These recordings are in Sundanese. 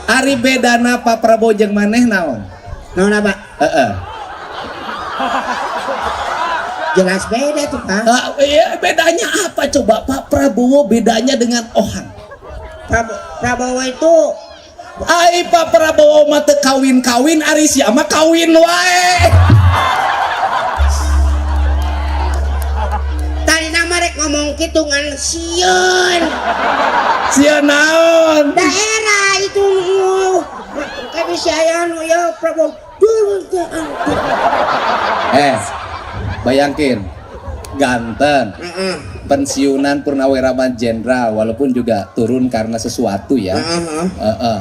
Ari bedana Pak Prabowo jeung maneh naon? Naon apa? Heeh. Jelas beda tuh, Pak. Ah, iya, bedanya apa coba Pak Prabowo bedanya dengan Ohan? Prabowo itu Ai Pak Prabowo mah teu kawin-kawin, ari sia mah kawin wae. Tadi nama rek ngomong kitu ngan sieun. Sia naon? Daerah itu kayak bisa aya nu ya Prabowo. Bayangkin ganteng, Heeh. pensiunan purnawirawan jenderal walaupun juga turun karena sesuatu ya. Heeh. Heeh.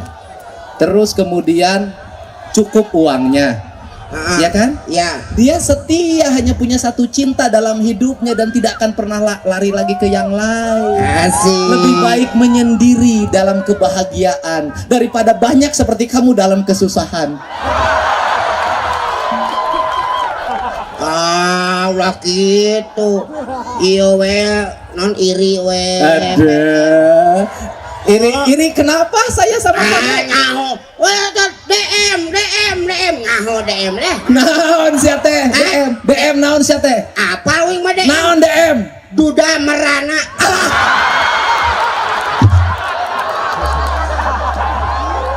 Terus kemudian cukup uangnya, Heeh. ya kan? Ya. Dia setia hanya punya satu cinta dalam hidupnya dan tidak akan pernah lari lagi ke yang lain. Asik. Lebih baik menyendiri dalam kebahagiaan daripada banyak seperti kamu dalam kesusahan. Ah, ulah gitu. Iya we, non iri we. Ada. Iri kenapa saya sama Ah, kamu? nyaho. We DM, DM, DM, nyaho DM deh. Naon sia teh? DM, DM naon sia teh? Apa wing mah DM? Naon DM? Duda merana. Alah.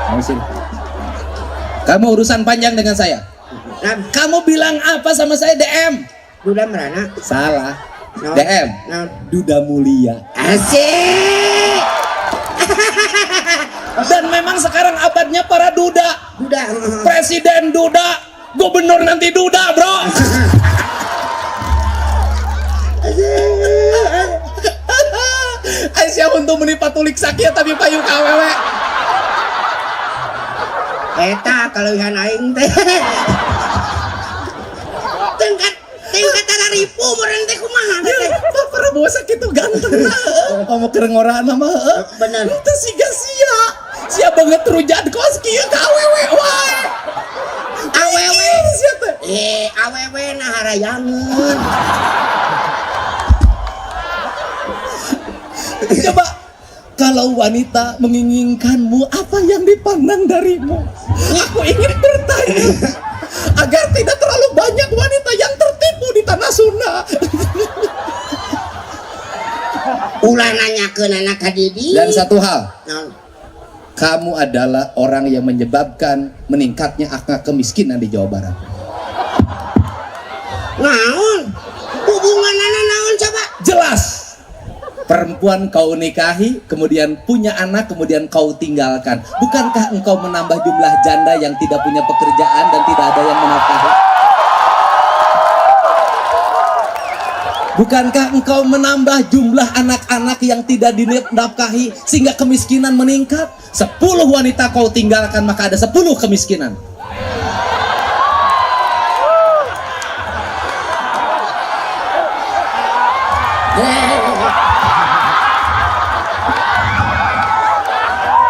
Kamu sini. Kamu urusan panjang dengan saya. Nah, Kamu bilang apa sama saya DM? Duda merana. Salah. No. DM. No. Duda mulia. Asik. Dan memang sekarang abadnya para duda. Duda. Presiden duda, gubernur nanti duda, bro. Aisyah untuk menipa tulik sakia tapi payu ka awewe. Eta kaleuhan aing teh. Tingkat tingkat tararipu meureun teh kumaha teh. Pak Prabowo sakitu ganteng nah. Kamu keur ngorana mah heuh. Bener. Teu siga sia. Sia banget rujat kos kieu ka awewe wae. Awewe. Sia teh. Awewe nah harayangeun. Coba kalau wanita menginginkanmu, apa yang dipandang darimu? Aku ingin bertanya agar tidak terlalu banyak wanita yang tertipu di tanah Sunda. Ulah nanyakeun anak ka Didi. Dan satu hal, Naon? kamu adalah orang yang menyebabkan meningkatnya angka kemiskinan di Jawa Barat. Naon? Hubunganana naon coba? Jelas. Perempuan kau nikahi, kemudian punya anak, kemudian kau tinggalkan. Bukankah engkau menambah jumlah janda yang tidak punya pekerjaan dan tidak ada yang menafkahi? Bukankah engkau menambah jumlah anak-anak yang tidak dinafkahi sehingga kemiskinan meningkat? 10 wanita kau tinggalkan, maka ada 10 kemiskinan.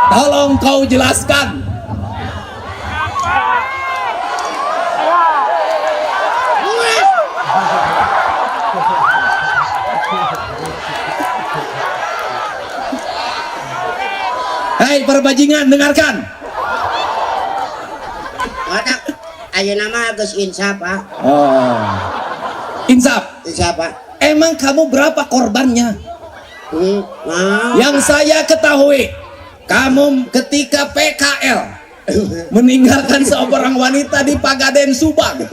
Tolong kau jelaskan. Hei para bajingan, dengarkan. Watak, ayeuna mah geus insaf ah. Oh. Insaf. Insaf ah. Emang kamu berapa korbannya? Nah. Yang saya ketahui, kamu ketika PKL meninggalkan seorang wanita di Pagaden Subang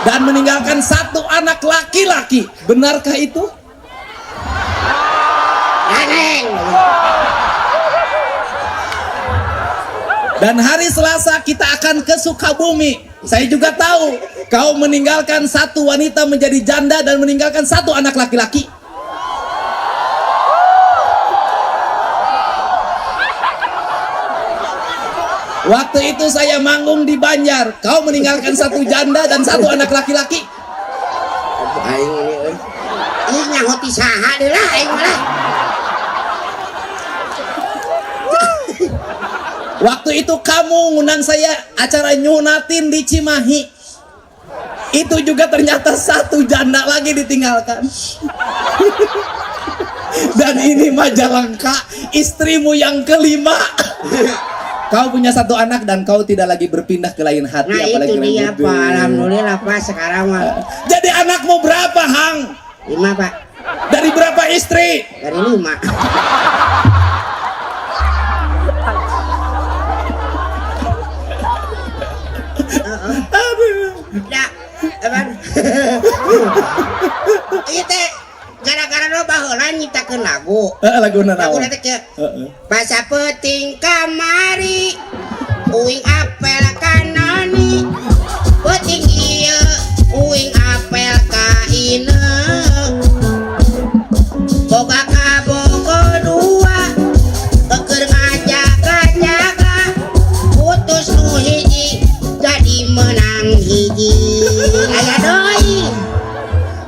dan meninggalkan satu anak laki-laki. Benarkah itu? Aneh. Dan hari Selasa kita akan ke Sukabumi. Saya juga tahu kau meninggalkan satu wanita menjadi janda dan meninggalkan satu anak laki-laki. Waktu itu saya manggung di Banjar, kau meninggalkan satu janda dan satu anak laki-laki. Aing ini euy. Ih nyaho ti saha deui lah aing mah. Waktu itu kamu ngundang saya acara nyunatin di Cimahi. Itu juga ternyata satu janda lagi ditinggalkan. Dan ini Majalengka, istrimu yang kelima. Kau punya satu anak dan kau tidak lagi berpindah ke lain hati, Nah, apalagi itu ke lain dia, budi. Pak. Alhamdulillah, Pak, sekarang mah. Jadi anakmu berapa, Hang? 5, Pak. Dari berapa istri? Dari 5. Aduh. Dah, apaan? Ieu teh gara-gara lo baheula nyiptakeun lagu. Heeh, laguna Lagu naon? teh kieu. Heeh. Basa peuting kamari, uing apel kanani. Peuting ieu uing apel ka ineu. Boga kabogo dua, keur ngajaga-jaga. Putus nu hiji, jadi menang hiji. Aya deui.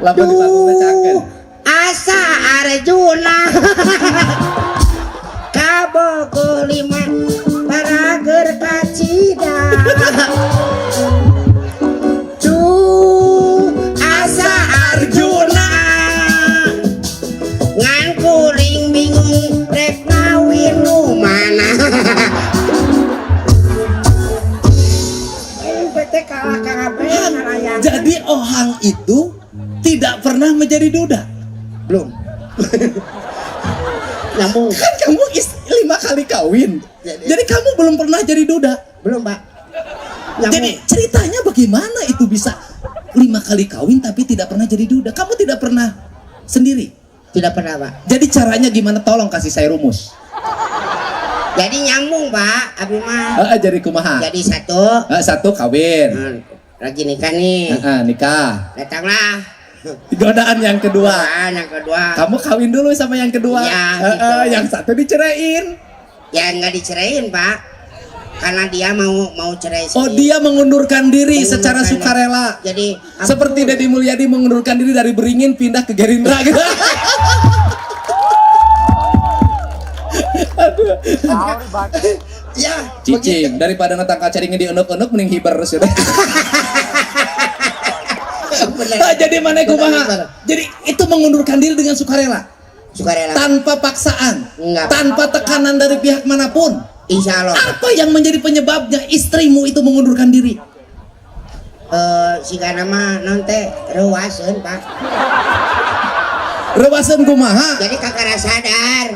Lamun di panggung cakeun. Asa Arjuna kabogo 5 parager kacida. Duh, asa Arjuna ngan kuring bingung rek ngawin nu mana. PT kalah kabeh narayan. Jadi Ohang itu tidak pernah menjadi duda. Belum. Nyambung. Kan kamu 5 kali kawin. Jadi kamu belum pernah jadi duda. Belum, Pak. Nyambung. Jadi ceritanya bagaimana itu bisa 5 kali kawin tapi tidak pernah jadi duda? Kamu tidak pernah sendiri. Tidak pernah, Pak. Jadi caranya gimana? Tolong kasih saya rumus. Jadi nyambung, Pak. Abi mah. Jadi kumaha? Jadi satu. Satu kawin. Lagi nikah nih. Nikah. Datanglah. Godaan yang kedua. Godaan yang kedua. Kamu kawin dulu sama yang kedua. Ya, gitu. Yang satu diceraiin. Ya nggak diceraiin, Pak. Karena dia mau cerai Oh, sendiri. dia mengundurkan diri Mengundurkan secara diri. sukarela. Jadi seperti Dedi Mulyadi mengundurkan diri dari Beringin pindah ke Gerindra gitu. Aduh. Ya, Cicing, daripada natangkal caringnya dienek-enek mending hiber sudah. Bener. Nah, jadi mana kumaha? Bener. Jadi itu mengundurkan diri dengan sukarela, Sukarela. tanpa paksaan, Enggak. tanpa tekanan dari pihak manapun. Insya Allah. Apa yang menjadi penyebabnya istrimu itu mengundurkan diri? Si nama non teh reuaseun, Pak. Reuaseun kumaha? Jadi kakara sadar.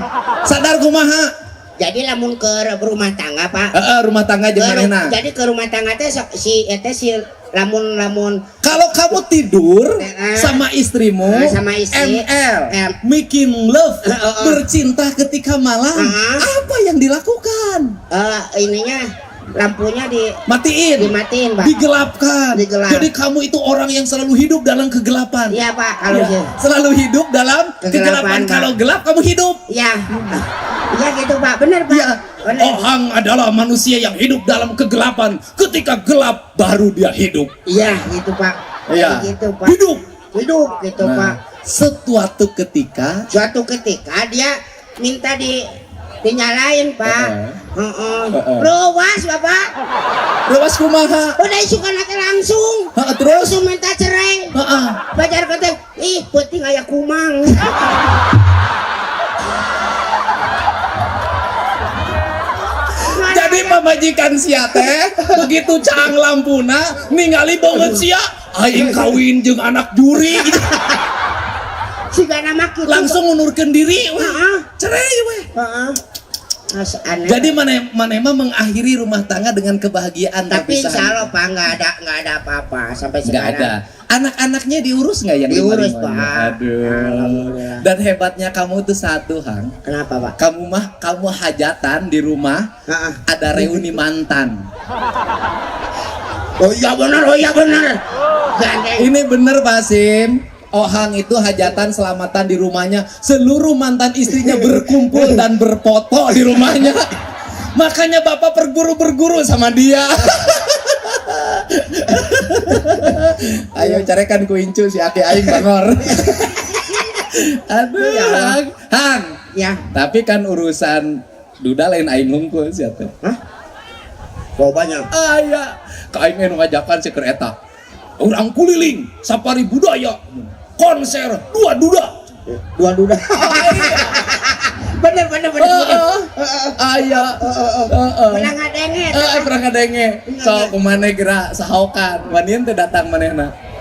Sadar kumaha? Jadi lamun ke rumah tangga, Pak. Heeh, rumah tangga jeung manehna. Jadi ke rumah tangga teh sok si eta si lamun-lamun Kalau kamu tidur sama istrimu, sama istri. ML, making love, bercinta ketika malam, apa yang dilakukan? Ininya lampunya matiin, dimatiin, Pak. Digelapkan. Digelap. Jadi kamu itu orang yang selalu hidup dalam kegelapan. Iya, Pak, kalau Ya, selalu hidup dalam kegelapan, kegelapan. Pak. Kalau gelap kamu hidup. Iya. Iya gitu, Pak. Benar, Pak. Iya. Benar. Ohang adalah manusia yang hidup dalam kegelapan. Ketika gelap baru dia hidup. Iya, gitu, Pak. Iya. Gitu, Pak. Hidup. Hidup gitu, Nah, Pak. Suatu ketika, dia minta dinyalain, Pak. Heeh. Ruas, Bapak. Ruas kumaha? Udah isukan laki langsung. Heeh, terus? Langsung minta cerai. Heeh. Pacar kata, ih peuting aya kumang. Jadi pamajikan sia teh begitu caang lampuna ningali banget sia aing kawin jeung anak juri gitu. Sigana mah kitu. Langsung ngundurkeun diri weh. Heeh. Cerai weh. Heeh. Mas, aneh. Jadi mana mah mengakhiri rumah tangga dengan kebahagiaan Tapi perpisahan. insya Allah, Pak, nggak ada apa-apa sampai Nggak sekarang. ada. Anak-anaknya diurus nggak yang Diurus, lima-limanya? Pak. Aduh. Alhamdulillah. Dan hebatnya kamu tuh satu, Hang. Kenapa, Pak? Kamu mah kamu hajatan di rumah Heeh. ada reuni mantan. Oh iya benar, oh iya benar. Gandeng. Ini bener Pak Sim. Ohang itu hajatan selamatan di rumahnya, seluruh mantan istrinya berkumpul dan berfoto di rumahnya. Makanya bapak berguru-berguru sama dia. Ayo carekan ku incu si aki aing bangor. Aduh, Hang. Hang. Ya. Tapi kan urusan duda lain aing hungkul siapa? Hah? Kok banyak? Aya, ka aing nu ngajakan si keur eta. Urang kuliling, safari budaya, konser, dua duda. Dua duda. Bener, bener, bener, bener. Aya. Heeh. Pernah ngadenge. Eh, pernah ngadenge. Sok kumaha geura sahokan. Wanian teh datang manehna.